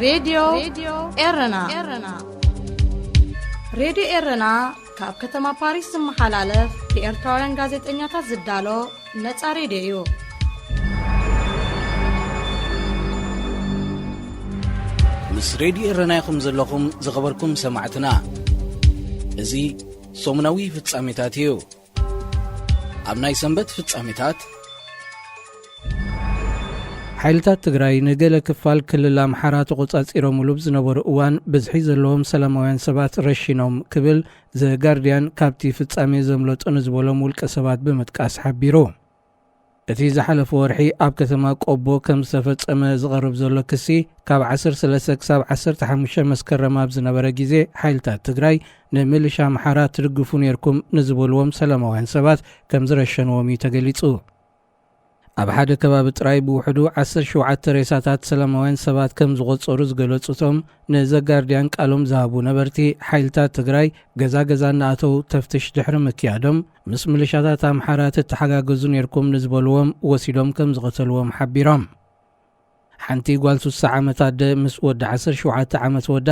ሬድዮ ኤረና። ሬድዮ ኤረና ካብ ከተማ ፓሪስ ዝመሓላለፍ ብኤርትራውያን ጋዜጠኛታት ዝዳሎ ነጻ ሬድዮ እዩ። ምስ ሬድዮ ኤረና ኢኹም ዘለኹም ዝኸበርኩም ሰማዕትና። እዚ ሰሙናዊ ፍጻሜታት እዩ። ኣብ ናይ ሰንበት ፍጻሜታት፣ ሓይልታት ትግራይ ንገለ ክፋል ክልል ኣምሓራ ተቖጻጺሮምሉ ብዝነበሩ እዋን ብዝሒ ዘለዎም ሰላማውያን ሰባት ረሺኖም ክብል ዘጋርድያን ካብቲ ፍጻሜ ዘምለጡ ንዝበሎም ውልቀ ሰባት ብምጥቃስ ሓቢሩ። እቲ ዝሓለፈ ወርሒ ኣብ ከተማ ቆቦ ከም ዝተፈጸመ ዝቐርብ ዘሎ ክሲ፣ ካብ ዓሰርተ ሰለስተ ክሳብ ዓሰርተ ሓሙሽተ መስከረም ኣብ ዝነበረ ግዜ ሓይልታት ትግራይ ንምልሻ ኣምሓራ ትድግፉ ነይርኩም ንዝበልዎም ሰላማውያን ሰባት ከም ዝረሸንዎም እዩ ተገሊጹ። ኣብ ሓደ ከባቢ ጥራይ ብውሕዱ ዓሰርተ ሸውዓተ ሬሳታት ሰላማውያን ሰባት ከም ዝቖጸሩ ዝገለጹ እቶም ንዘጋርድያን ቃሎም ዝሃቡ ነበርቲ፣ ሓይልታት ትግራይ ገዛ ገዛ እናኣተው ተፍትሽ ድሕሪ ምክያዶም፣ ምስ ምልሻታት ኣምሓራ ትተሓጋገዙ ነይርኩም ንዝበልዎም ወሲዶም ከም ዝቐተልዎም ሓቢሮም። ሓንቲ ጓል ሱሳ ዓመት ኣደ ምስ ወዲ ዓሰርተ ሸውዓተ ዓመት ወዳ፣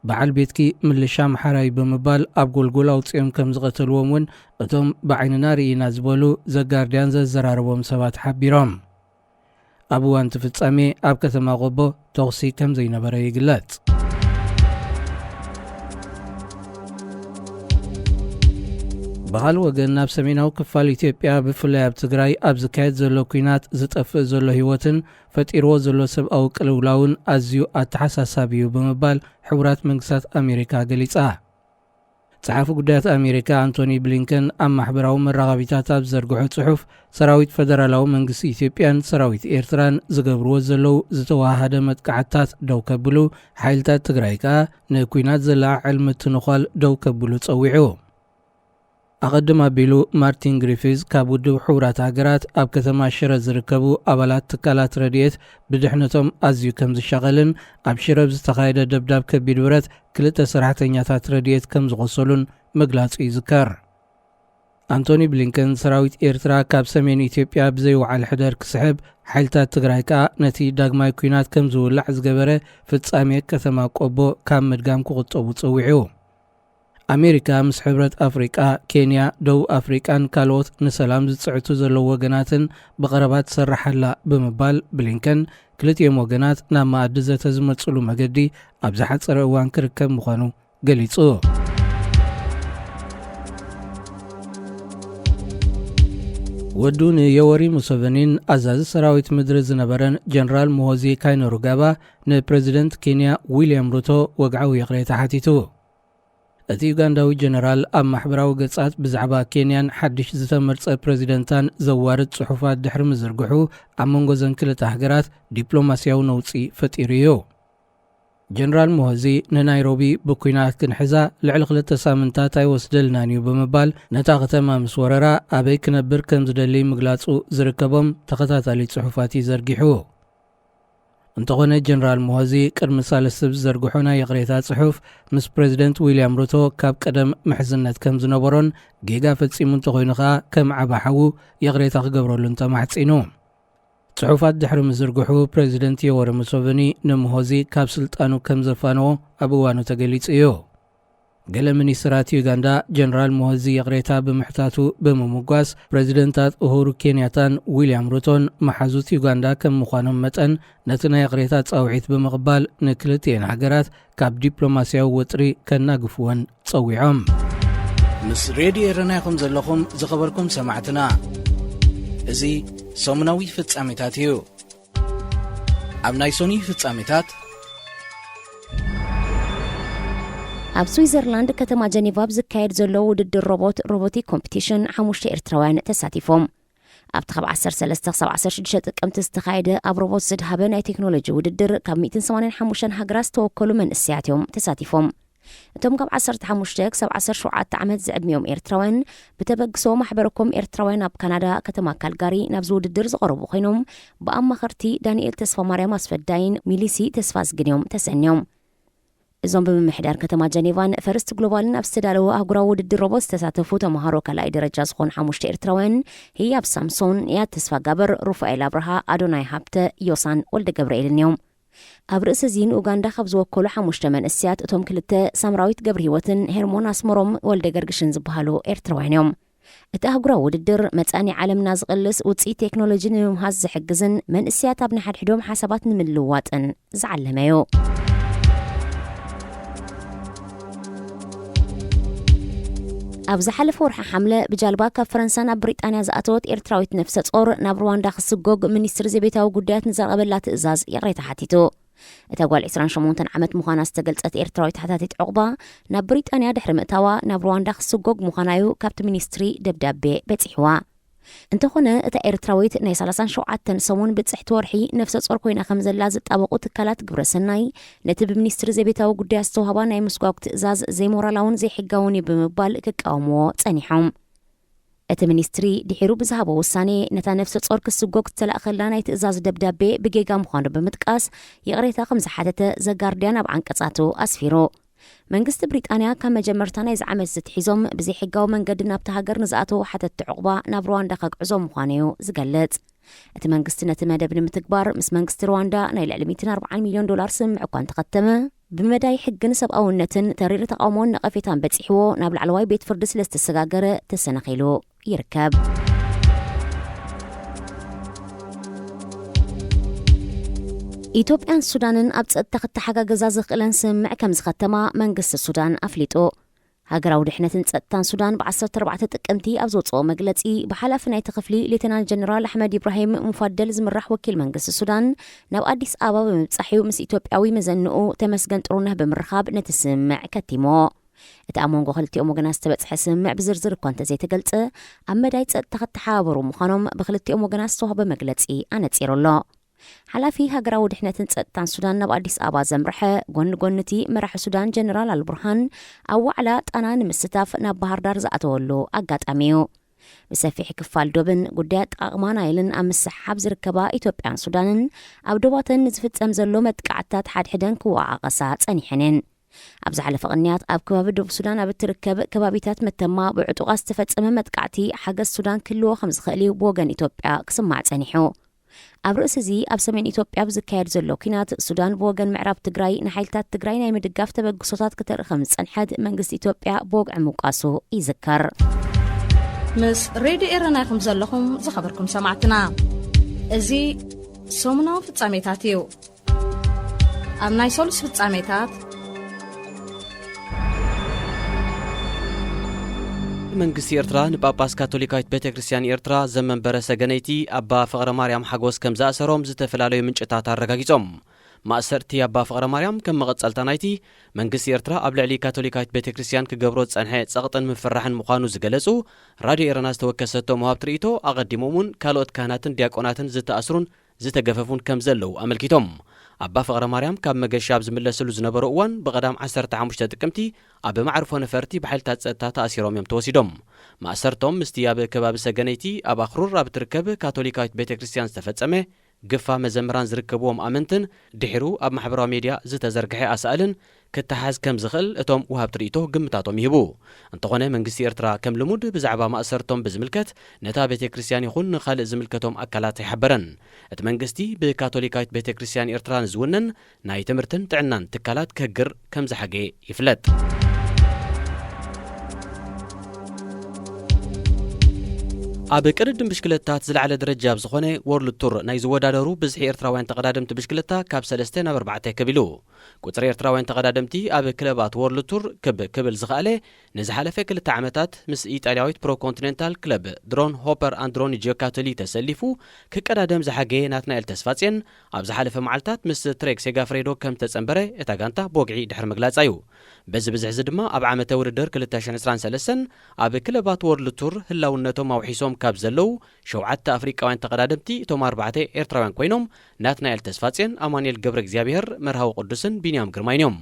በዓል ቤትኪ ምልሻ ኣምሓራ እዩ ብምባል ኣብ ጎልጎል ኣውጺኦም ከም ዝቐተልዎም እውን እቶም ብዓይንና ርኢና ዝበሉ ዘጋርድያን ዘዘራረቦም ሰባት ሓቢሮም። ኣብ እዋን እቲ ፍጻሜ ኣብ ከተማ ቆቦ ተኹሲ ከም ዘይነበረ ይግለጽ። ብኻልእ ወገን፣ ናብ ሰሜናዊ ክፋል ኢትዮጵያ፣ ብፍላይ ኣብ ትግራይ ኣብ ዝካየድ ዘሎ ኲናት ዝጠፍእ ዘሎ ህይወትን ፈጢርዎ ዘሎ ሰብኣዊ ቅልውላውን ኣዝዩ ኣተሓሳሳቢ እዩ ብምባል ሕቡራት መንግስታት ኣሜሪካ ገሊጻ። ጸሓፊ ጉዳያት ኣሜሪካ ኣንቶኒ ብሊንከን ኣብ ማሕበራዊ መራኸቢታት ኣብ ዝዘርግሖ ጽሑፍ፣ ሰራዊት ፈደራላዊ መንግስቲ ኢትዮጵያን ሰራዊት ኤርትራን ዝገብርዎ ዘለዉ ዝተወሃሃደ መጥቃዕትታት ደው ከብሉ፣ ሓይልታት ትግራይ ከኣ ንኲናት ዘለዓዕል ምትንዃል ደው ከብሉ ጸዊዑ። ኣቐድም ኣቢሉ ማርቲን ግሪፊዝ ካብ ውድብ ሕቡራት ሃገራት ኣብ ከተማ ሽረ ዝርከቡ ኣባላት ትካላት ረድኤት ብድሕነቶም ኣዝዩ ከም ዝሻቐልን ኣብ ሽረ ብዝተኻየደ ደብዳብ ከቢድ ብረት ክልተ ሰራሕተኛታት ረድኤት ከም ዝቖሰሉን ምግላጹ ይዝከር። ኣንቶኒ ብሊንከን ሰራዊት ኤርትራ ካብ ሰሜን ኢትዮጵያ ብዘይወዓል ሕደር ክስሕብ፣ ሓይልታት ትግራይ ከኣ ነቲ ዳግማይ ኲናት ከም ዝውላዕ ዝገበረ ፍጻሜ ከተማ ቆቦ ካብ ምድጋም ክቑጠቡ ጸዊዑ። ኣሜሪካ ምስ ሕብረት ኣፍሪቃ፣ ኬንያ፣ ደቡብ ኣፍሪቃን ካልኦት ንሰላም ዝጽዕቱ ዘለዉ ወገናትን ብቐረባ ትሰርሕ ኣላ ብምባል ብሊንከን፣ ክልቲኦም ወገናት ናብ መኣዲ ዘተ ዝመጽሉ መገዲ ኣብ ዝሓጸረ እዋን ክርከብ ምዃኑ ገሊጹ። ወዱ ንዮወሪ ሙሰቨኒን ኣዛዚ ሰራዊት ምድሪ ዝነበረን ጀነራል ሙሆዚ ካይነሩጋባ ንፕረዚደንት ኬንያ ዊልያም ሩቶ ወግዓዊ ይቕሬታ ሓቲቱ። እቲ ዩጋንዳዊ ጀነራል ኣብ ማሕበራዊ ገጻት ብዛዕባ ኬንያን ሓድሽ ዝተመርጸ ፕረዚደንታን ዘዋርድ ጽሑፋት ድሕሪ ምዝርግሑ፣ ኣብ መንጎ ዘን ክልተ ሃገራት ዲፕሎማስያዊ ነውጺ ፈጢሩ እዩ። ጀነራል ሙሆዚ ንናይሮቢ ብኲናት ክንሕዛ ልዕሊ ክልተ ሳምንታት ኣይወስደልናን እዩ ብምባል፣ ነታ ከተማ ምስ ወረራ ኣበይ ክነብር ከም ዝደሊ ምግላጹ ዝርከቦም ተኸታታሊ ጽሑፋት እዩ ዘርጊሑ። እንተኾነ፣ ጀነራል ሙሆዚ ቅድሚ ሳልስቲ ብዝዘርግሖ ናይ ይቕሬታ ጽሑፍ፣ ምስ ፕረዚደንት ዊልያም ሩቶ ካብ ቀደም ምሕዝነት ከም ዝነበሮን ጌጋ ፈጺሙ እንተኾይኑ ከኣ ከም ዓቢ ሓዉ ይቕሬታ ክገብረሉን ተማሕጺኑ። ጽሑፋት ድሕሪ ምዝርግሑ፣ ፕረዚደንት ዮወሪ ሙሶቨኒ ንሙሆዚ ካብ ስልጣኑ ከም ዘፋነዎ ኣብ እዋኑ ተገሊጹ እዩ። ገለ ሚኒስትራት ዩጋንዳ፣ ጀነራል ሙሆዚ ይቕሬታ ብምሕታቱ ብምምጓስ፣ ፕረዚደንታት ኡሁሩ ኬንያታን ዊልያም ሩቶን መሓዙት ዩጋንዳ ከም ምዃኖም መጠን፣ ነቲ ናይ ይቕሬታ ጻውዒት ብምቕባል ንክልቲኤን ሃገራት ካብ ዲፕሎማስያዊ ወጥሪ ከናግፍወን ጸዊዖም። ምስ ሬድዮ ኤረና ኢኹም ዘለኹም ዝኸበርኩም ሰማዕትና። እዚ ሰሙናዊ ፍጻሜታት እዩ። ኣብ ናይ ሶኒ ፍጻሜታት፣ ኣብ ስዊዘርላንድ ከተማ ጀኔቫ ኣብ ዝካየድ ዘሎ ውድድር ሮቦት፣ ሮቦቲክ ኮምፒቲሽን፣ ሓሙሽተ ኤርትራውያን ተሳቲፎም። ኣብቲ ካብ ዓሰርተ ሰለስተ ክሳብ ዓሰርተ ሽዱሽተ ጥቅምቲ ዝተኻየደ ኣብ ሮቦት ዝድሃበ ናይ ቴክኖሎጂ ውድድር፣ ካብ ሚእትን ሰማንያን ሓሙሽተን ሃገራት ዝተወከሉ መንእሰያት እዮም ተሳቲፎም። እቶም ካብ ዓሰርተ ሓሙሽተ ክሳብ ዓሰርተ ሸውዓተ ዓመት ዝዕድሚኦም ኤርትራውያን፣ ብተበግሶ ማሕበረኮም ኤርትራውያን ኣብ ካናዳ ከተማ ካልጋሪ ናብዚ ውድድር ዝቐረቡ ኮይኖም፣ ብኣማኸርቲ ዳንኤል ተስፋማርያም ኣስፈዳይን ሚሊሲ ተስፋዝግን እዮም ተሰንዮም። እዞም ብምምሕዳር ከተማ ጀኔቫን ፈርስት ግሎባልን ኣብ ዝተዳለወ ኣህጉራዊ ውድድር ሮቦት ዝተሳተፉ ተምሃሮ ካልኣይ ደረጃ ዝኾኑ ሓሙሽተ ኤርትራውያን፣ ህያብ ሳምሶን፣ ያት ተስፋጋብር፣ ሩፋኤል ኣብርሃ፣ ኣዶናይ ሃብተ፣ ዮሳን ወልደ ገብርኤልን እዮም። ኣብ ርእሲ እዚ ንኡጋንዳ ካብ ዝወከሉ ሓሙሽተ መንእስያት፣ እቶም ክልተ ሳምራዊት ገብረህይወትን ሄርሞን ኣስመሮም ወልደ ገርግሽን ዝበሃሉ ኤርትራውያን እዮም። እቲ ኣህጉራዊ ውድድር መጻኒ ዓለምና ዝቕልስ ውጽኢት ቴክኖሎጂ ንምምሃዝ ዝሕግዝን መንእስያት ኣብ ንሓድሕዶም ሓሳባት ንምልውዋጥን ዝዓለመ እዩ። ኣብ ዝሓለፈ ወርሒ ሓምለ ብጃልባ ካብ ፈረንሳ ናብ ብሪጣንያ ዝኣተወት ኤርትራዊት ነፍሰ ጾር ናብ ሩዋንዳ ክስጎግ ሚኒስትሪ ዘቤታዊ ጉዳያት ንዘቕረበላ ትእዛዝ ይቕሬታ ሓቲቱ። እታ ጓል ዕስራን ሸሞንተን ዓመት ምዃና ዝተገልጸት ኤርትራዊት ሓታቲት ዕቑባ፣ ናብ ብሪጣንያ ድሕሪ ምእታዋ ናብ ሩዋንዳ ክስጎግ ምዃና'ዩ ካብቲ ሚኒስትሪ ደብዳቤ በጺሕዋ። እንተኾነ፣ እታ ኤርትራዊት ናይ ሰላሳን ሸውዓተን ሰሙን ብጽሕቲ ወርሒ ነፍሰ ጾር ኮይና ከም ዘላ ዝጣበቑ ትካላት ግብረ ሰናይ፣ ነቲ ብሚኒስትሪ ዘቤታዊ ጉዳያት ዝተዋህባ ናይ ምስጓግ ትእዛዝ ዘይሞራላውን ዘይሕጋውን እዩ ብምባል ክቃወምዎ ጸኒሖም። እቲ ሚኒስትሪ ድሒሩ ብዝሃቦ ውሳኔ፣ ነታ ነፍሰ ጾር ክስጎግ ዝተላእኸላ ናይ ትእዛዝ ደብዳቤ ብጌጋ ምዃኑ ብምጥቃስ፣ ይቕሬታ ከም ዝሓተተ ዘጋርድያን ኣብ ዓንቀጻቱ ኣስፊሩ። መንግስቲ ብሪጣንያ ካብ መጀመርታ ናይዚ ዓመት ዝትሒዞም ብዘይሕጋዊ መንገዲ ናብቲ ሃገር ንዝኣተዉ ሓተትቲ ዕቑባ ናብ ሩዋንዳ ከግዕዞም ምዃኑ እዩ ዝገልጽ። እቲ መንግስቲ ነቲ መደብ ንምትግባር ምስ መንግስቲ ሩዋንዳ ናይ ልዕሊ ሚእትን ኣርባዓን ሚልዮን ዶላር ስምምዕ እኳ እንተኸተመ፣ ብመዳይ ሕግን ሰብኣውነትን ተሪር ተቓውሞን ነቐፌታን በጺሕዎ ናብ ላዕለዋይ ቤት ፍርዲ ስለ ዝተሰጋገረ ተሰናኺሉ ይርከብ። ኢትዮጵያን ሱዳንን ኣብ ጸጥታ ክተሓጋገዛ ዘኽእለን ስምምዕ ከም ዝኸተማ መንግስቲ ሱዳን ኣፍሊጡ። ሃገራዊ ድሕነትን ጸጥታን ሱዳን ብ ዓሰርተ ኣርባዕተ ጥቅምቲ ኣብ ዘውጽኦ መግለጺ፣ ብሓላፊ ናይቲ ክፍሊ ሌተናል ጀነራል ኣሕመድ ኢብራሂም ሙፋደል ዝምራሕ ወኪል መንግስቲ ሱዳን ናብ ኣዲስ ኣበባ ብምብጻሕ እዩ ምስ ኢትዮጵያዊ መዘንኡ ተመስገን ጥሩነህ ብምርኻብ ነቲ ስምምዕ ከቲሞ። እቲ ኣብ መንጎ ክልቲኦም ወገናት ዝተበጽሐ ስምምዕ ብዝርዝር እኳ እንተዘይተገልጸ፣ ኣብ መዳይ ጸጥታ ክተሓባበሩ ምዃኖም ብክልቲኦም ወገናት ዝተዋህበ መግለጺ ኣነጺሩ ኣሎ። ሓላፊ ሃገራዊ ድሕነትን ጸጥታን ሱዳን ናብ ኣዲስ ኣበባ ዘምርሐ፣ ጎኒ ጎኒ እቲ መራሒ ሱዳን ጀነራል ኣልቡርሃን ኣብ ዋዕላ ጣና ንምስታፍ ናብ ባህር ዳር ዝኣተወሉ ኣጋጣሚ እዩ። ብሰፊሕ ክፋል ዶብን ጉዳይ ኣጠቓቕማ ናይልን ኣብ ምስሕሓብ ዝርከባ ኢትዮጵያን ሱዳንን፣ ኣብ ዶባተን ንዝፍጸም ዘሎ መጥቃዕትታት ሓድሕደን ክወቓቐሳ ጸኒሐን እየን። ኣብ ዝሓለፈ ቅንያት ኣብ ከባቢ ደቡብ ሱዳን ኣብ እትርከብ ከባቢታት መተማ ብዕጡቓት ዝተፈጸመ መጥቃዕቲ ሓገዝ ሱዳን ክህልዎ ከም ዝኽእል እዩ ብወገን ኢትዮጵያ ክስማዕ ጸኒሑ። ኣብ ርእሲ እዚ ኣብ ሰሜን ኢትዮጵያ ኣብ ዝካየድ ዘሎ ኲናት ሱዳን ብወገን ምዕራብ ትግራይ ንሓይልታት ትግራይ ናይ ምድጋፍ ተበግሶታት ክተርኢ ከም ዝጸንሐት መንግስቲ ኢትዮጵያ ብወግዒ ምውቃሱ ይዝከር። ምስ ሬድዮ ኤረና ኢኹም ዘለኹም ዝኸበርኩም ሰማዕትና። እዚ ሰሙናዊ ፍጻሜታት እዩ። ኣብ ናይ ሰሉስ ፍጻሜታት፣ መንግስቲ ኤርትራ ንጳጳስ ካቶሊካዊት ቤተ ክርስቲያን ኤርትራ ዘመንበረ ሰገነይቲ ኣባ ፍቕረ ማርያም ሓጎስ ከም ዝኣሰሮም ዝተፈላለዩ ምንጭታት ኣረጋጊጾም። ማእሰርቲ ኣባ ፍቕረ ማርያም ከም መቐጸልታ ናይቲ መንግስቲ ኤርትራ ኣብ ልዕሊ ካቶሊካዊት ቤተ ክርስቲያን ክገብሮ ዝጸንሐ ጸቕጥን ምፍርራሕን ምዃኑ ዝገለጹ ራድዮ ኤረና ዝተወከሰቶም ወሃብቲ ርእይቶ፣ ኣቐዲሞም እውን ካልኦት ካህናትን ዲያቆናትን ዝተኣስሩን ዝተገፈፉን ከም ዘለዉ ኣመልኪቶም። ኣባ ፍቕረ ማርያም ካብ መገሻ ኣብ ዝምለስሉ ዝነበሩ እዋን ብቐዳም ዓሰርተ ሓሙሽተ ጥቅምቲ ኣብ ማዕርፎ ነፈርቲ ብሓይልታት ጸጥታ ተኣሲሮም እዮም ተወሲዶም። ማእሰርቶም ምስቲ ኣብ ከባቢ ሰገነይቲ ኣብ ኣኽሩር ኣብ እትርከብ ካቶሊካዊት ቤተ ክርስቲያን ዝተፈጸመ ግፋ መዘምራን ዝርከብዎም ኣመንትን ድሒሩ ኣብ ማሕበራዊ ሜድያ ዝተዘርግሐ ኣሳእልን ክተሓዝ ከም ዝኽእል እቶም ወሃብቲ ርእይቶ ግምታቶም ይህቡ። እንተኾነ መንግስቲ ኤርትራ ከም ልሙድ ብዛዕባ ማእሰርቶም ብዝምልከት ነታ ቤተ ክርስቲያን ይኹን ንኻልእ ዝምልከቶም ኣካላት ኣይሓበረን። እቲ መንግስቲ ብካቶሊካዊት ቤተ ክርስቲያን ኤርትራ ንዝውነን ናይ ትምህርትን ጥዕናን ትካላት ክህግር ከም ዝሓገየ ይፍለጥ። ኣብ ቅድድም ብሽክለታት ዝለዓለ ደረጃ ኣብ ዝኾነ ወርልድ ቱር ናይ ዝወዳደሩ ብዝሒ ኤርትራውያን ተቐዳደምቲ ብሽክለታ ካብ ሰለስተ ናብ ኣርባዕተ ከቢሉ። ቁጽሪ ኤርትራውያን ተቐዳደምቲ ኣብ ክለባት ወርልድ ቱር ክብ ክብል ዝኸኣለ፣ ንዝሓለፈ ክልተ ዓመታት ምስ ኢጣልያዊት ፕሮ ኮንቲኔንታል ክለብ ድሮን ሆፐር ኣንድሮኒ ጂዮካቶሊ ተሰሊፉ ክቀዳደም ዝሓገየ ናትናኤል ተስፋጽዮን፣ ኣብ ዝሓለፈ መዓልታት ምስ ትሬክ ሴጋፍሬዶ ከም ተጸንበረ እታ ጋንታ ብወግዒ ድሕሪ ምግላጻ እዩ። በዚ ብዝሒ እዚ ድማ ኣብ ዓመተ ውድድር ክልተ ሽሕን ዕስራን ሰለስተን ኣብ ክለባት ወርልድ ቱር ህላውነቶም ኣውሒሶም ካብ ዘለዉ ሸውዓተ ኣፍሪቃውያን ተቐዳደምቲ እቶም ኣርባዕተ ኤርትራውያን ኮይኖም፣ ናትናኤል ተስፋጽዮን፣ ኣማኑኤል ገብረ እግዚኣብሔር፣ መርሃዊ ቅዱስን ቢንያም ግርማይን እዮም።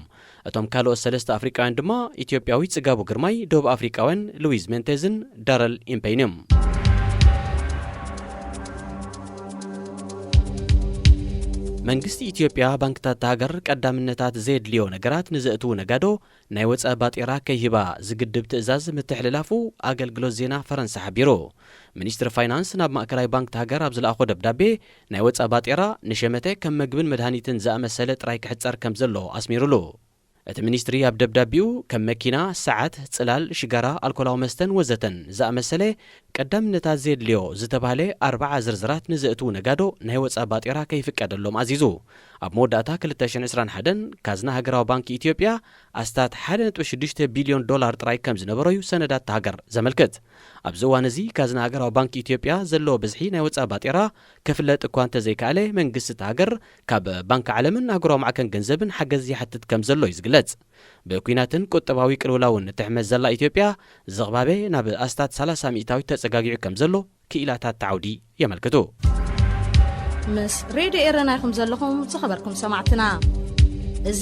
እቶም ካልኦት ሰለስተ ኣፍሪቃውያን ድማ ኢትዮጵያዊ ጽጋቡ ግርማይ፣ ደቡብ ኣፍሪቃውያን ሉዊዝ ሜንቴዝን ዳረል ኢምፔይን እዮም። መንግስቲ ኢትዮጵያ ባንክታት ሃገር ቀዳምነታት ዘየድልዮ ነገራት ንዘእትዉ ነጋዶ ናይ ወጻኢ ባጤራ ከይህባ ዝግድብ ትእዛዝ ምትሕልላፉ ኣገልግሎት ዜና ፈረንሳ ሓቢሩ። ሚኒስትሪ ፋይናንስ ናብ ማእከላይ ባንክ ሃገር ኣብ ዝለኣኾ ደብዳቤ ናይ ወጻኢ ባጤራ ንሸመተ ከም መግብን መድሃኒትን ዝኣመሰለ ጥራይ ክሕጸር ከም ዘሎ ኣስሚሩሉ። እቲ ሚኒስትሪ ኣብ ደብዳቤኡ ከም መኪና፣ ሰዓት፣ ጽላል፣ ሽጋራ፣ ኣልኮላዊ መስተን ወዘተን ዝኣመሰለ ቀዳምነታት ዘየድልዮ ዝተባህለ ኣርብዓ ዝርዝራት ንዘእትዉ ነጋዶ ናይ ወጻኢ ባጤራ ከይፍቀደሎም ኣዚዙ። ኣብ መወዳእታ ክልተ ሽሕን ዕስራን ሓደን ካዝና ሃገራዊ ባንክ ኢትዮጵያ ኣስታት ሓደ ነጥቢ ሽዱሽተ ቢልዮን ዶላር ጥራይ ከም ዝነበሮ እዩ ሰነዳት ሃገር ዘመልክት። ኣብዚ እዋን እዚ ካዝና ሃገራዊ ባንክ ኢትዮጵያ ዘለዎ ብዝሒ ናይ ወጻኢ ባጤራ ክፍለጥ እኳ እንተዘይከኣለ፣ መንግስቲ እቲ ሃገር ካብ ባንክ ዓለምን ኣህጉራዊ ማዕከን ገንዘብን ሓገዝ ይሓትት ከም ዘሎ እዩ ዝግለጽ። ብኲናትን ቁጠባዊ ቅልውላውን እትሕመስ ዘላ ኢትዮጵያ፣ ዝቕባበ ናብ ኣስታት ሰላሳ ሚእታዊት ተጸጋጊዑ ከም ዘሎ ክኢላታት እቲ ዓውዲ የመልክቱ። ምስ ሬድዮ ኤረና ኢኹም ዘለኹም ዝኸበርኩም ሰማዕትና። እዚ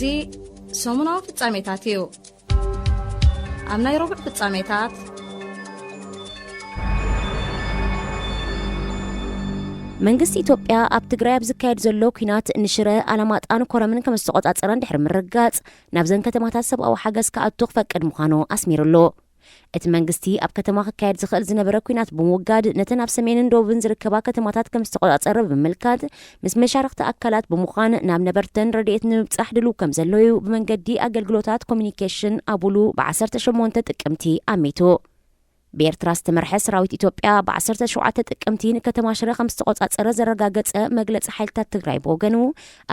ሰሙናዊ ፍጻሜታት እዩ። ኣብ ናይ ረቡዕ ፍጻሜታት፣ መንግስቲ ኢትዮጵያ ኣብ ትግራይ ኣብ ዝካየድ ዘሎ ኲናት ንሽረ፣ ኣላማጣን ኮረምን ከም ዝተቖጻጸረ እንድሕሪ ምርግጋጽ፣ ናብዘን ከተማታት ሰብኣዊ ሓገዝ ክኣቱ ክፈቅድ ምዃኑ ኣስሚሩሉ። እቲ መንግስቲ ኣብ ከተማ ክካየድ ዝኽእል ዝነበረ ኲናት ብምውጋድ፣ ነተን ኣብ ሰሜንን ደቡብን ዝርከባ ከተማታት ከም ዝተቖጻጸረ ብምምልካት፣ ምስ መሻርኽቲ ኣካላት ብምዃን ናብ ነበርተን ረድኤት ንምብጻሕ ድሉው ከም ዘሎ እዩ ብመንገዲ ኣገልግሎታት ኮሚኒኬሽን ኣቡሉ ብ ዓሰርተ ሸሞንተ ጥቅምቲ ኣሚቱ። ብኤርትራ ዝተመርሐ ሰራዊት ኢትዮጵያ ብ ዓሰርተ ሸውዓተ ጥቅምቲ ንከተማ ሽረ ከም ዝተቖጻጸረ ዘረጋገጸ መግለጺ ሓይልታት ትግራይ ብወገኑ፣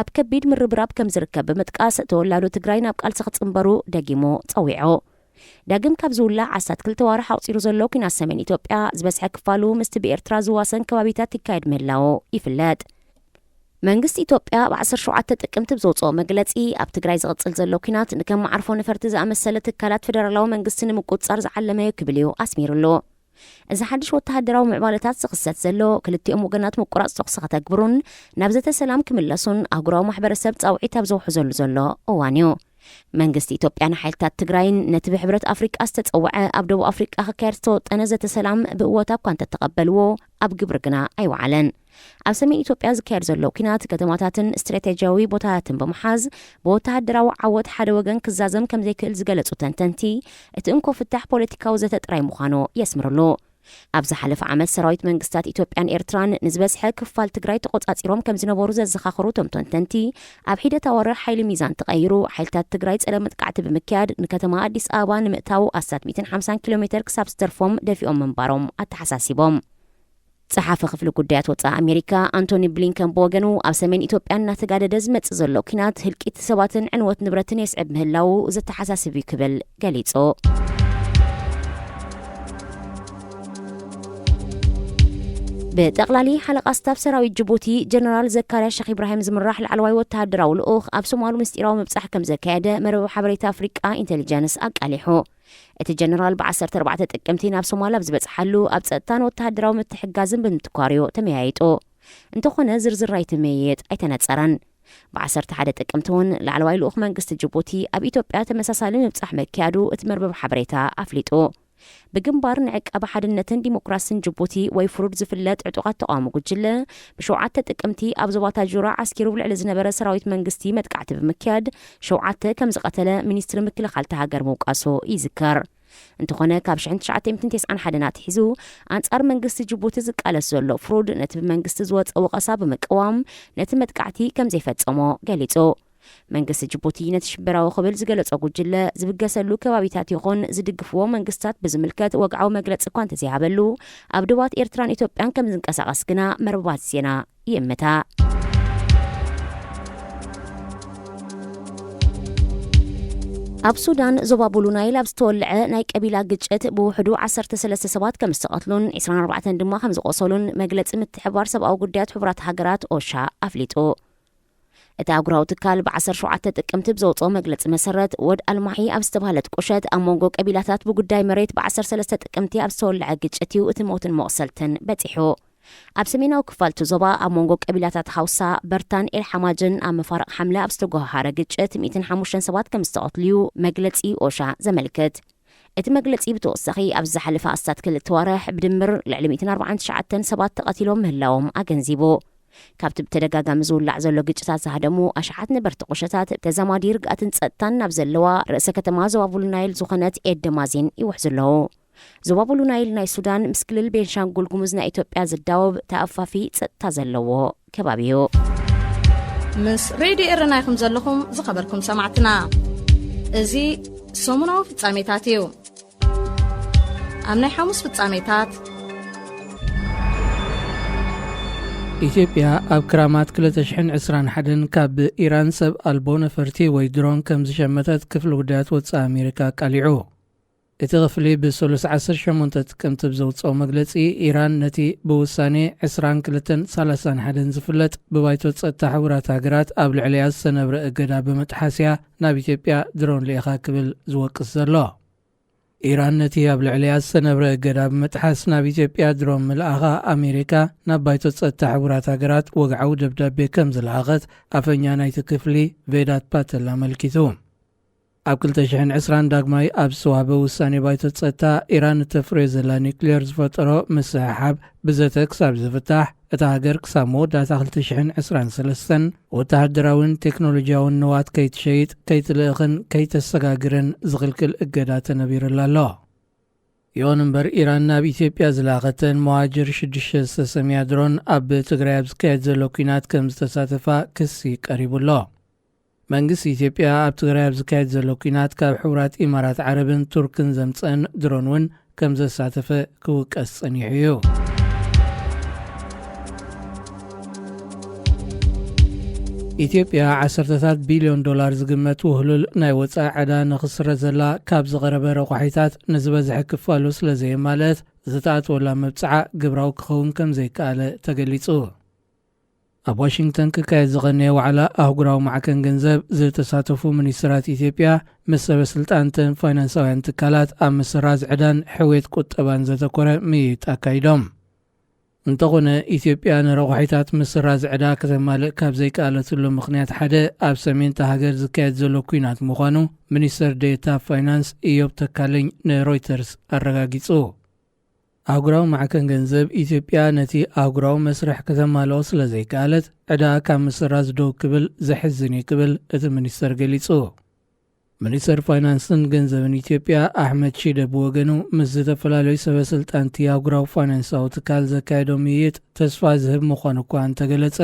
ኣብ ከቢድ ምርብራብ ከም ዝርከብ ብምጥቃስ፣ ተወላዶ ትግራይ ናብ ቃልሲ ክጽንበሩ ደጊሙ ጸዊዑ። ዳግም ካብ ዝውላዕ ኣስታት ክልተ ዋርሕ ኣቑጺሩ ዘሎ ኲናት ሰሜን ኢትዮጵያ ዝበዝሐ ክፋሉ ምስቲ ብኤርትራ ዝዋሰን ከባቢታት ይካየድ ምህላዉ ይፍለጥ። መንግስቲ ኢትዮጵያ ብ ዓሰርተ ሸውዓተ ጥቅምቲ ብዘውፅኦ መግለፂ፣ ኣብ ትግራይ ዝቕፅል ዘሎ ኲናት ንከም መዓርፎ ነፈርቲ ዝኣመሰለ ትካላት ፌደራላዊ መንግስቲ ንምቁፅፃር ዝዓለመ እዩ ክብል እዩ ኣስሚሩሉ። እዚ ሓድሽ ወተሃደራዊ ምዕባለታት ዝኽሰት ዘሎ፣ ክልቲኦም ወገናት ምቁራፅ ተኹሲ ከተግብሩን ናብ ዘተ ሰላም ክምለሱን ኣህጉራዊ ማሕበረሰብ ፃውዒት ኣብ ዘውሕዘሉ ዘሎ እዋን እዩ። መንግስቲ ኢትዮጵያ ንሓይልታት ትግራይን ነቲ ብሕብረት ኣፍሪቃ ዝተጸውዐ ኣብ ደቡብ ኣፍሪቃ ክካየድ ዝተወጠነ ዘተ ሰላም ብእወታ እኳ እንተተቐበልዎ፣ ኣብ ግብሪ ግና ኣይወዓለን። ኣብ ሰሜን ኢትዮጵያ ዝካየድ ዘሎ ኲናት ከተማታትን ስትራቴጂያዊ ቦታታትን ብምሓዝ፣ ብወተሃደራዊ ዓወት ሓደ ወገን ክዛዘም ከም ዘይክእል ዝገለጹ ተንተንቲ፣ እቲ እንኮ ፍታሕ ፖለቲካዊ ዘተ ጥራይ ምዃኑ የስምርሉ። ኣብ ዝሓለፈ ዓመት ሰራዊት መንግስታት ኢትዮጵያን ኤርትራን ንዝበዝሐ ክፋል ትግራይ ተቖጻጺሮም ከም ዝነበሩ ዘዘኻኽሩ እቶም ተንተንቲ፣ ኣብ ሒደት ኣዋርሕ ሓይሊ ሚዛን ተቐይሩ፣ ሓይልታት ትግራይ ጸረ መጥቃዕቲ ብምክያድ ንከተማ ኣዲስ ኣበባ ንምእታው ኣስታት ሚእትን ሓምሳን ኪሎ ሜተር ክሳብ ዝተርፎም ደፊኦም ምንባሮም ኣተሓሳሲቦም። ጸሓፊ ክፍሊ ጉዳያት ወጻኢ ኣሜሪካ ኣንቶኒ ብሊንከን ብወገኑ፣ ኣብ ሰሜን ኢትዮጵያ እናተጋደደ ዝመጽእ ዘሎ ኲናት ህልቂት ሰባትን ዕንወት ንብረትን የስዕብ ምህላዉ ዘተሓሳስብ እዩ ክብል ገሊጹ። ብጠቕላሊ ሓለቓ ስታፍ ሰራዊት ጅቡቲ ጀነራል ዘካርያ ሸኽ ኢብራሂም ዝምራሕ ላዕለዋይ ወተሃደራዊ ልኡኽ ኣብ ሶማሉ ምስጢራዊ ምብጻሕ ከም ዘካየደ መርበብ ሓበሬታ ኣፍሪቃ ኢንቴሊጀንስ ኣቃሊሑ። እቲ ጀነራል ብ ዓሰርተ ኣርባዕተ ጥቅምቲ ናብ ሶማል ኣብ ዝበጽሓሉ፣ ኣብ ጸጥታን ወተሃደራዊ ምትሕግጋዝን ብምትኳርዮ ተመያይጡ። እንተኾነ ዝርዝር ናይቲ ምይይጥ ኣይተነጸረን። ብ ዓሰርተ ሓደ ጥቅምቲ እውን ላዕለዋይ ልኡኽ መንግስቲ ጅቡቲ ኣብ ኢትዮጵያ ተመሳሳሊ ምብጻሕ ምክያዱ እቲ መርበብ ሓበሬታ ኣፍሊጡ። ብግንባር ንዕቃበ ሓድነትን ዲሞክራስን ጅቡቲ ወይ ፍሩድ ዝፍለጥ ዕጡቓት ተቓውሞ ጉጅለ፣ ብሸውዓተ ጥቅምቲ ኣብ ዞባ ታጁራ ዓስኪሩ ኣብ ልዕሊ ዝነበረ ሰራዊት መንግስቲ መጥቃዕቲ ብምክያድ፣ ሸውዓተ ከም ዝቐተለ ሚኒስትሪ ምክልኻል እታ ሃገር ምውቃሱ ይዝከር። እንተኾነ፣ ካብ ሽሕን ትሽዓተ ሚእትን ተስዓን ሓደን ኣትሒዙ ኣንጻር መንግስቲ ጅቡቲ ዝቃለስ ዘሎ ፍሩድ፣ ነቲ ብመንግስቲ ዝወጸ ወቐሳ ብምቅዋም፣ ነቲ መጥቃዕቲ ከም ዘይፈጸሞ ገሊጹ። መንግስቲ ጅቡቲ ነቲ ሽበራዊ ክብል ዝገለጾ ጉጅለ ዝብገሰሉ ከባቢታት ይኹን ዝድግፍዎ መንግስታት ብዝምልከት ወግዓዊ መግለጺ እኳ እንተዘይሃበሉ፣ ኣብ ዶባት ኤርትራን ኢትዮጵያን ከም ዝንቀሳቐስ ግና መርበባት ዜና ይእምታ። ኣብ ሱዳን ዞባ ቡሉ ናይል ኣብ ዝተወልዐ ናይ ቀቢላ ግጭት ብውሕዱ ዓሰርተ ሰለስተ ሰባት ከም ዝተቐትሉን ዕስራን ኣርባዕተን ድማ ከም ዝቖሰሉን መግለጺ ምትሕብባር ሰብኣዊ ጉዳያት ሕቡራት ሃገራት ኦሻ ኣፍሊጡ። እቲ ኣህጉራዊ ትካል ብ ዓሰርተ ሸውዓተ ጥቅምቲ ብዘውፅኦ መግለፂ መሰረት፣ ወድ ኣልማሒ ኣብ ዝተባህለት ቁሸት ኣብ መንጎ ቀቢላታት ብጉዳይ መሬት ብ ዓሰርተ ሰለስተ ጥቅምቲ ኣብ ዝተወልዐ ግጭት እዩ እቲ ሞትን መቑሰልትን በፂሑ። ኣብ ሰሜናዊ ክፋል እቲ ዞባ ኣብ መንጎ ቀቢላታት ሃውሳ፣ በርታን ኤልሓማጅን ኣብ መፋርቕ ሓምለ ኣብ ዝተጓሃሃረ ግጭት ሚእትን ሓሙሽተን ሰባት ከም ዝተቐትሉ እዩ መግለፂ ኦሻ ዘመልክት። እቲ መግለጺ ብተወሳኺ፣ ኣብ ዝሓለፈ ኣስታት ክልተ ዋርሕ ብድምር ልዕሊ ሚእትን ኣርባዓን ትሽዓተን ሰባት ተቐቲሎም ምህላዎም ኣገንዚቡ። ካብቲ ብተደጋጋሚ ዝውላዕ ዘሎ ግጭታት ዝሃደሙ ኣሽሓት ነበርቲ ቁሸታት፣ ተዛማዲ ርግኣትን ጸጥታን ናብ ዘለዋ ርእሰ ከተማ ዞባ ቡሉ ናይል ዝኾነት ኤደማዜን ይውሕዙ ኣለዉ። ዞባ ቡሉ ናይል ናይ ሱዳን ምስ ክልል ቤንሻንጉል ጉሙዝ ናይ ኢትዮጵያ ዝዳወብ ተኣፋፊ ጸጥታ ዘለዎ ከባቢ እዩ። ምስ ሬድዮ ኤረና ኢኹም ዘለኹም ዝኸበርኩም ሰማዕትና። እዚ ሰሙናዊ ፍጻሜታት እዩ። ኣብ ናይ ሓሙስ ፍጻሜታት፣ ኢትዮጵያ ኣብ ክራማት ክልተ ሽሕን ዕስራን ሓደን ካብ ኢራን ሰብ ኣልቦ ነፈርቲ ወይ ድሮን ከም ዝሸመተት ክፍሊ ጉዳያት ወጻኢ ኣሜሪካ ኣቃሊዑ። እቲ ክፍሊ ብሰሉስ ዓሰርተ ሸሞንተ ጥቅምቲ ብዘውጽኦ መግለጺ፣ ኢራን ነቲ ብውሳኔ ዕስራን ክልተን ሰላሳን ሓደን ዝፍለጥ ብባይቶ ጸጥታ ሕቡራት ሃገራት ኣብ ልዕሊኣ ዝተነብረ እገዳ ብምጥሓስ እያ ናብ ኢትዮጵያ ድሮን ልኢኻ ክብል ዝወቅስ ዘሎ። ኢራን ነቲ ኣብ ልዕሊኣ ዝተነብረ እገዳ ብምጥሓስ ናብ ኢትዮጵያ ድሮን ምልኣኻ ኣሜሪካ ናብ ባይቶ ጸጥታ ሕቡራት ሃገራት ወግዓዊ ደብዳቤ ከም ዝለኣኸት ኣፈኛ ናይቲ ክፍሊ ቬዳት ፓተል ኣመልኪቱ። ኣብ ክልተ ሽሕን ዕስራን ዳግማይ ኣብ ዝተዋህበ ውሳኔ ባይቶ ጸጥታ፣ ኢራን እተፍርዮ ዘላ ኒክሌር ዝፈጠሮ ምስሕሓብ ብዘተ ክሳብ ዝፍታሕ፣ እታ ሃገር ክሳብ መወዳእታ ክልተ ሽሕን ዕስራን ሰለስተን ወተሃደራውን ቴክኖሎጂያውን ንዋት ከይትሸይጥ፣ ከይትልእኽን ከይተሰጋግርን ዝኽልክል እገዳ ተነቢሩላ ኣሎ። ይኹን እምበር፣ ኢራን ናብ ኢትዮጵያ ዝላኸተን መዋጅር ሽዱሽተ ዝተሰምያ ድሮን ኣብ ትግራይ ኣብ ዝካየድ ዘሎ ኲናት ከም ዝተሳተፋ ክሲ ቀሪቡ ኣሎ። መንግስቲ ኢትዮጵያ ኣብ ትግራይ ኣብ ዝካየድ ዘሎ ኲናት ካብ ሕቡራት ኢማራት ዓረብን ቱርክን ዘምፀአን ድሮን እውን ከም ዘሳተፈ ክውቀስ ጸኒሑ እዩ። ኢትዮጵያ ዓሰርተታት ቢልዮን ዶላር ዝግመት ውህሉል ናይ ወጻኢ ዕዳ ንኽስረዘላ ካብ ዝቐረበ ረቋሒታት ንዝበዝሐ ክፋሉ ስለ ዘየማልአት፣ ዝተኣትወላ መብጽዓ ግብራዊ ክኸውን ከም ዘይከኣለ ተገሊጹ። ኣብ ዋሽንግተን ክካየድ ዝቐነየ ዋዕላ ኣህጉራዊ ማዕከን ገንዘብ ዝተሳተፉ ሚኒስትራት ኢትዮጵያ ምስ ሰበ ስልጣንተን ፋይናንሳውያን ትካላት ኣብ ምስራዝ ዕዳን ሕውየት ቁጠባን ዘተኮረ ምይይጥ ኣካይዶም። እንተኾነ፣ ኢትዮጵያ ንረቋሒታት ምስራዝ ዕዳ ከተማልእ ካብ ዘይከኣለትሉ ምኽንያት ሓደ ኣብ ሰሜን እታ ሃገር ዝካየድ ዘሎ ኲናት ምዃኑ ሚኒስትር ዴኤታ ፋይናንስ ኢዮብ ተካልኝ ንሮይተርስ ኣረጋጊጹ። ኣህጉራዊ ማዕከን ገንዘብ፣ ኢትዮጵያ ነቲ ኣህጉራዊ መስርሕ ከተማልኦ ስለ ዘይከኣለት፣ ዕዳ ካብ ምስራዝ ደው ክብል ዘሕዝን እዩ ክብል እቲ ሚኒስተር ገሊጹ። ሚኒስተር ፋይናንስን ገንዘብን ኢትዮጵያ ኣሕመድ ሺደ ብወገኑ፣ ምስ ዝተፈላለዩ ሰበ ስልጣንቲ ኣህጉራዊ ፋይናንሳዊ ትካል ዘካየዶ ምይይጥ ተስፋ ዝህብ ምዃኑ እኳ እንተገለጸ፣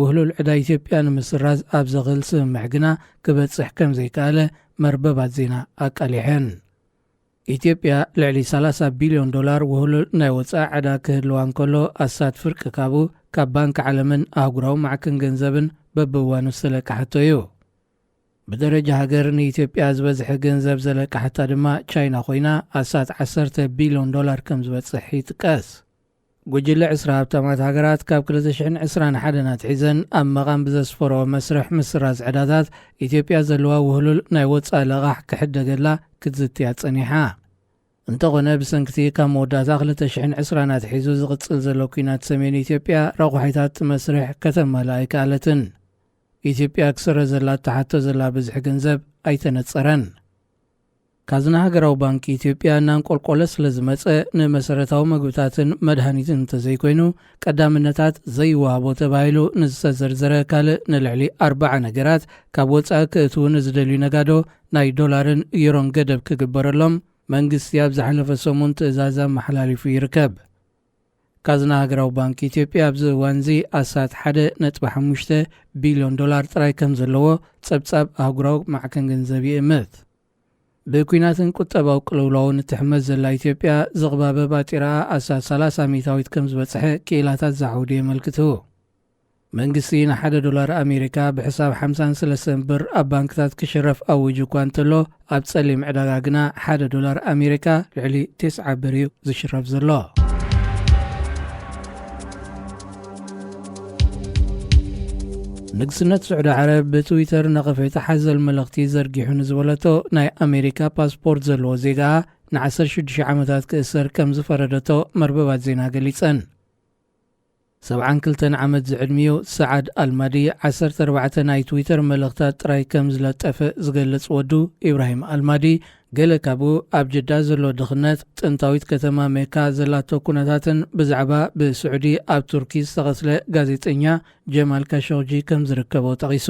ውህሉል ዕዳ ኢትዮጵያ ንምስራዝ ኣብ ዘኽእል ስምምዕ ግና ክበጽሕ ከም ዘይከኣለ መርበባት ዜና ኣቃሊሐን። ኢትዮጵያ ልዕሊ ሰላሳ ቢልዮን ዶላር ውህሉል ናይ ወጻኢ ዕዳ ክህልዋ እንከሎ፣ ኣስታት ፍርቂ ካብኡ ካብ ባንክ ዓለምን ኣህጉራዊ ማዕከን ገንዘብን በብእዋኑ ዝተለቅሓቶ እዩ። ብደረጃ ሃገር ንኢትዮጵያ ዝበዝሐ ገንዘብ ዘለቅሓታ ድማ ቻይና ኮይና፣ ኣስታት ዓሰርተ ቢልዮን ዶላር ከም ዝበጽሕ ይጥቀስ። ጉጅለ ዕስራ ሃብታማት ሃገራት ካብ ክልተ ሽሕን ዕስራን ሓደን ኣትሒዘን ኣብ መቓን ብዘስፈርኦ መስርሕ ምስራዝ ዕዳታት፣ ኢትዮጵያ ዘለዋ ውህሉል ናይ ወጻኢ ለቓሕ ክሕደገላ ክትዝትያ ጸኒሓ። እንተኾነ፣ ብሰንክቲ ካብ መወዳእታ ክልተ ሽሕን ዕስራን ኣትሒዙ ዝቕጽል ዘሎ ኲናት ሰሜን ኢትዮጵያ፣ ረቋሒታት መስርሕ ከተማልእ ኣይከኣለትን። ኢትዮጵያ ክስረዘላ እትሓቶ ዘላ ብዝሒ ገንዘብ ኣይተነጸረን። ካዝና ሃገራዊ ባንክ ኢትዮጵያ እናንቆልቆለ ስለ ዝመጸ፣ ንመሰረታዊ መግብታትን መድሃኒትን እንተዘይኮይኑ ቀዳምነታት ዘይወሃቦ ተባሂሉ ንዝተዘርዘረ ካልእ ንልዕሊ ኣርባዓ ነገራት ካብ ወጻኢ ክእትዉ ንዝደልዩ ነጋዶ ናይ ዶላርን ዩሮን ገደብ ክግበረሎም መንግስቲ ኣብ ዝሓለፈ ሰሙን ትእዛዝ ኣመሓላሊፉ ይርከብ። ካዝና ሃገራዊ ባንክ ኢትዮጵያ ኣብዚ እዋንዚ ኣስታት ሓደ ነጥቢ ሓሙሽተ ቢልዮን ዶላር ጥራይ ከም ዘለዎ ጸብጻብ ኣህጉራዊ ማዕከን ገንዘብ ይእምት። ብኲናትን ቁጠባዊ ቅልውላውን እትሕመስ ዘላ ኢትዮጵያ፣ ዝቕባበ ባጢራኣ ኣስታት ሰላሳ ሚእታዊት ከም ዝበጽሐ ክኢላታት ዝዓውዱ የመልክቱ። መንግስቲ ንሓደ ዶላር ኣሜሪካ ብሕሳብ ሓምሳን ሰለስተን ብር ኣብ ባንክታት ክሽረፍ ኣዊጁ እኳ እንተሎ፣ ኣብ ጸሊም ዕዳጋ ግና ሓደ ዶላር ኣሜሪካ ልዕሊ ተስዓ ብር እዩ ዝሽረፍ ዘሎ። ንግስነት ስዑዲ ዓረብ ብትዊተር ነቐፌታ ሓዘል መልእኽቲ ዘርጊሑ ንዝበለቶ ናይ ኣሜሪካ ፓስፖርት ዘለዎ ዜጋኣ ንዓሰርተ ሽዱሽተ ዓመታት ክእሰር ከም ዝፈረደቶ መርበባት ዜና ገሊጸን። ሰብዓን ክልተን ዓመት ዝዕድሚኡ ሰዓድ ኣልማዲ፣ ዓሰርተ ኣርባዕተ ናይ ትዊተር መልእኽታት ጥራይ ከም ዝለጠፈ ዝገልጽ ወዱ ኢብራሂም ኣልማዲ፣ ገለ ካብኡ ኣብ ጅዳ ዘሎ ድኽነት፣ ጥንታዊት ከተማ ሜካ ዘላቶ ኩነታትን ብዛዕባ ብስዑዲ ኣብ ቱርኪ ዝተቐትለ ጋዜጠኛ ጀማል ካሾግጂ ከም ዝርከቦ ጠቒሱ።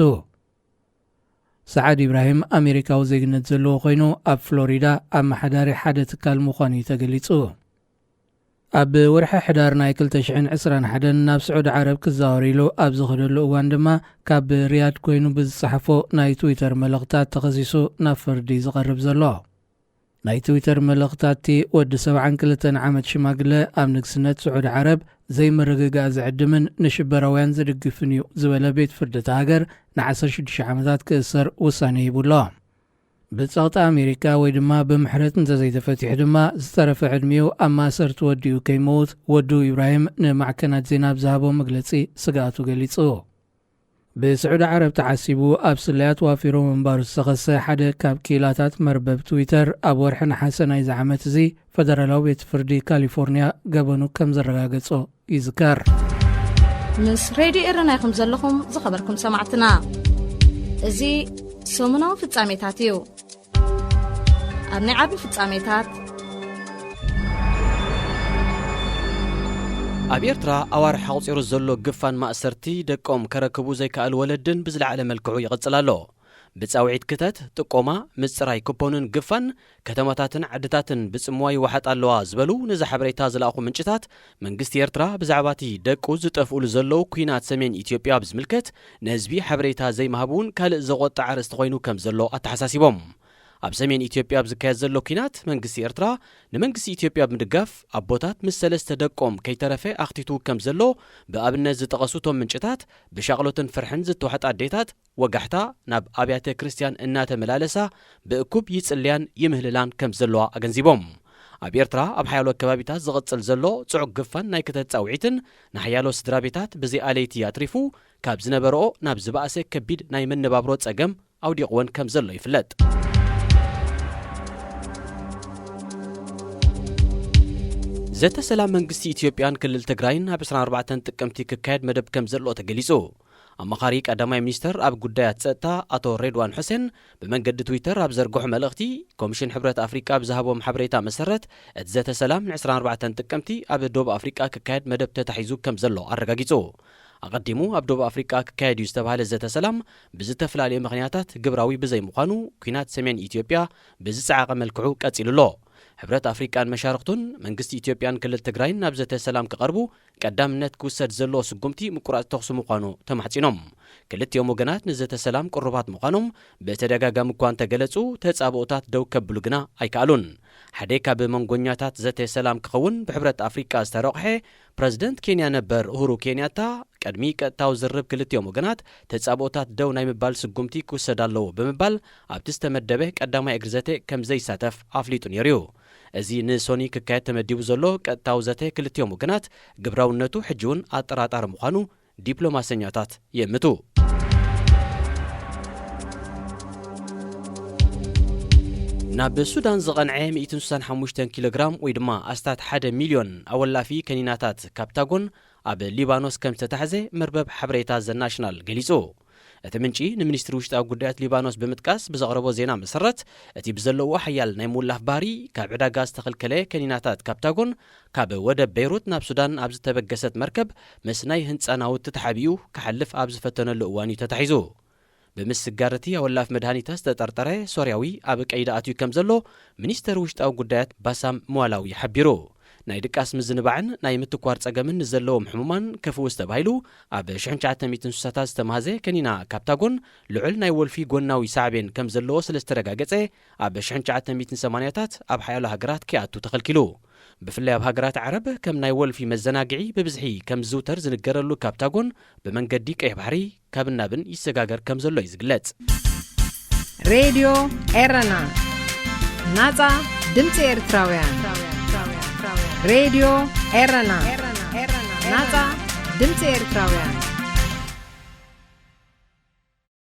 ሰዓድ ኢብራሂም ኣሜሪካዊ ዜግነት ዘለዎ ኮይኑ፣ ኣብ ፍሎሪዳ ኣመሓዳሪ ሓደ ትካል ምዃኑ እዩ ተገሊጹ። ኣብ ወርሒ ሕዳር ናይ ክልተ ሽሕን ዕስራን ሓደን ናብ ስዑዲ ዓረብ ክዛወር ኢሉ ኣብ ዝኸደሉ እዋን ድማ፣ ካብ ሪያድ ኮይኑ ብዝጸሓፎ ናይ ትዊተር መልእኽታት ተኸሲሱ ናብ ፍርዲ ዝቐርብ ዘሎ። ናይ ትዊተር መልእኽታትቲ ወዲ ሰብዓን ክልተን ዓመት ሽማግለ ኣብ ንግስነት ስዑዲ ዓረብ ዘይምርግጋእ ዝዕድምን ንሽበራውያን ዝድግፍን እዩ ዝበለ ቤት ፍርዲ እታ ሃገር ንዓሰርተ ሽዱሽተ ዓመታት ክእሰር ውሳኔ ሂቡ ኣሎ። ብጸቕጢ ኣሜሪካ ወይ ድማ ብምሕረት እንተዘይተፈቲሑ ድማ ዝተረፈ ዕድሚኡ ኣብ ማእሰርቲ ወዲኡ ከይመውት ወዱ ኢብራሂም ንማዕከናት ዜና ኣብ ዝሃቦ መግለጺ ስግኣቱ ገሊጹ። ብስዑዲ ዓረብ ተዓሲቡ ኣብ ስለያ ተዋፊሩ ምንባሩ ዝተኸሰ ሓደ ካብ ክኢላታት መርበብ ትዊተር ኣብ ወርሒ ነሓሰ ናይዚ ዓመት እዚ ፈደራላዊ ቤት ፍርዲ ካሊፎርኒያ ገበኑ ከም ዘረጋገጾ ይዝከር። ምስ ሬድዮ ኤረና ኢኹም ዘለኹም ዝኸበርኩም ሰማዕትና። እዚ ሰሙናዊ ፍጻሜታት እዩ። ኣብ ናይ ዓቢ ፍጻሜታት፣ ኣብ ኤርትራ ኣዋርሕ ኣቑጺሩ ዘሎ ግፋን ማእሰርቲ ደቆም ከረክቡ ዘይከኣሉ ወለድን ብዝለዓለ መልክዑ ይቕጽል ኣሎ። ብጻውዒት ክተት፣ ጥቆማ፣ ምጽራይ ኩፖንን ግፋን ከተማታትን ዓድታትን ብጽምዋ ይወሓጣ ኣለዋ ዝበሉ ነዚ ሓበሬታ ዝለኣኹ ምንጭታት፣ መንግስቲ ኤርትራ ብዛዕባ እቲ ደቁ ዝጠፍኡሉ ዘለዉ ኲናት ሰሜን ኢትዮጵያ ብዝምልከት ንህዝቢ ሓበሬታ ዘይምሃብ እውን ካልእ ዘቖጥዕ ኣርእስቲ ኮይኑ ከም ዘሎ ኣተሓሳሲቦም። ኣብ ሰሜን ኢትዮጵያ ኣብ ዝካየድ ዘሎ ኲናት መንግስቲ ኤርትራ ንመንግስቲ ኢትዮጵያ ብምድጋፍ ኣቦታት ምስ ሰለስተ ደቆም ከይተረፈ ኣኽቲቱ ከም ዘሎ ብኣብነት ዝጠቐሱ እቶም ምንጭታት፣ ብሻቕሎትን ፍርሕን ዝተዋሕጣ ኣዴታት ወጋሕታ ናብ ኣብያተ ክርስትያን እናተመላለሳ ብእኩብ ይጽልያን ይምህልላን ከም ዘለዋ ኣገንዚቦም። ኣብ ኤርትራ ኣብ ሓያሎ ከባቢታት ዝቕጽል ዘሎ ጽዑቕ ግፋን ናይ ክተት ጻውዒትን ንሓያሎ ስድራ ቤታት ብዘይ ኣለይቲ ኣትሪፉ ካብ ዝነበረኦ ናብ ዝበኣሰ ከቢድ ናይ መነባብሮ ጸገም ኣውዲቕወን ከም ዘሎ ይፍለጥ። ዘተ ሰላም መንግስቲ ኢትዮጵያን ክልል ትግራይን ኣብ ዕስራን ኣርባዕተን ጥቅምቲ ክካየድ መደብ ከም ዘሎ ተገሊጹ። ኣማኻሪ ቀዳማይ ሚኒስተር ኣብ ጉዳያት ጸጥታ ኣቶ ሬድዋን ሑሴን ብመንገዲ ትዊተር ኣብ ዘርግሖ መልእኽቲ፣ ኮሚሽን ሕብረት ኣፍሪቃ ብዝሃቦም ሓበሬታ መሰረት፣ እቲ ዘተ ሰላም ን ዕስራን ኣርባዕተን ጥቅምቲ ኣብ ዶብ ኣፍሪቃ ክካየድ መደብ ተታሒዙ ከም ዘሎ ኣረጋጊጹ። ኣቐዲሙ ኣብ ዶብ ኣፍሪቃ ክካየድ እዩ ዝተባህለ ዘተ ሰላም ብዝተፈላለየ ምኽንያታት ግብራዊ ብዘይምዃኑ፣ ኲናት ሰሜን ኢትዮጵያ ብዝጸዓቐ መልክዑ ቀጺሉ ኣሎ። ሕብረት ኣፍሪቃን መሻርኽቱን መንግስቲ ኢትዮጵያን ክልል ትግራይን ናብ ዘተ ሰላም ክቐርቡ ቀዳምነት ክውሰድ ዘለዎ ስጉምቲ ምቁራጽ ተኹሲ ምዃኑ ተማሕጺኖም። ክልቲኦም ወገናት ንዘተ ሰላም ቅሩባት ምዃኖም ብተደጋጋሚ እኳ እንተገለጹ፣ ተጻብኦታት ደው ከብሉ ግና ኣይከኣሉን። ሓደ ካብ መንጎኛታት ዘተ ሰላም ክኸውን ብሕብረት ኣፍሪቃ ዝተረቑሐ ፕረዚደንት ኬንያ ነበር ኡሁሩ ኬንያታ፣ ቅድሚ ቀጥታዊ ዝርርብ ክልቲኦም ወገናት ተጻብኦታት ደው ናይ ምባል ስጉምቲ ክውሰድ ኣለዎ ብምባል ኣብቲ ዝተመደበ ቀዳማይ እግሪ ዘተ ከም ዘይሳተፍ ኣፍሊጡ ነይሩ እዩ። እዚ ንሶኒ ክካየድ ተመዲቡ ዘሎ ቀጥታዊ ዘተ ክልቲኦም ወገናት ግብራውነቱ ሕጂ እውን ኣጠራጣሪ ምዃኑ ዲፕሎማሰኛታት ይእምቱ። ናብ ሱዳን ዝቐንዐ ሚእትን ስሳን ሓሙሽተን ኪሎ ግራም ወይ ድማ ኣስታት ሓደ ሚልዮን ኣወላፊ ከኒናታት ካፕታጎን ኣብ ሊባኖስ ከም ዝተታሕዘ መርበብ ሓበሬታ ዘ ናሽናል ገሊጹ። እቲ ምንጪ ንሚኒስትሪ ውሽጣዊ ጉዳያት ሊባኖስ ብምጥቃስ ብዘቕረቦ ዜና መሰረት፣ እቲ ብዘለዎ ሓያል ናይ ምውላፍ ባህሪ ካብ ዕዳጋ ዝተኸልከለ ከኒናታት ካፕታጎን ካብ ወደብ ቤይሩት ናብ ሱዳን ኣብ ዝተበገሰት መርከብ ምስ ናይ ህንጻ ናውቲ ተሓቢኡ ክሓልፍ ኣብ ዝፈተነሉ እዋን እዩ ተታሒዙ። ብምስጋር እቲ ኣወላፍ መድሃኒታት ዝተጠርጠረ ሶርያዊ ኣብ ቀይዲ ኣትዩ ከም ዘሎ ሚኒስተር ውሽጣዊ ጉዳያት ባሳም መዋላዊ ሓቢሩ። ናይ ድቃስ ምዝንባዕን ናይ ምትኳር ጸገምን ንዘለዎም ሕሙማን ክፍውስ ተባሂሉ ኣብ ሽሕን ትሽዓተ ሚእትን ስሳታት ዝተማህዘ ከኒና ካፕታጎን ልዑል ናይ ወልፊ ጎናዊ ሳዕቤን ከም ዘለዎ ስለ ዝተረጋገጸ ኣብ ሽሕን ትሽዓተ ሚእትን ሰማንያታት ኣብ ሓያሎ ሃገራት ከይኣቱ ተኸልኪሉ። ብፍላይ ኣብ ሃገራት ዓረብ ከም ናይ ወልፊ መዘናግዒ ብብዝሒ ከም ዝዝውተር ዝንገረሉ ካፕታጎን ብመንገዲ ቀይሕ ባሕሪ ካብን ናብን ይሰጋገር ከም ዘሎ እዩ ዝግለጽ። ሬድዮ ኤረና፣ ናጻ ድምጺ ኤርትራውያን። ሬድዮ ኤረና፣ ናጻ ድምጺ ኤርትራውያን።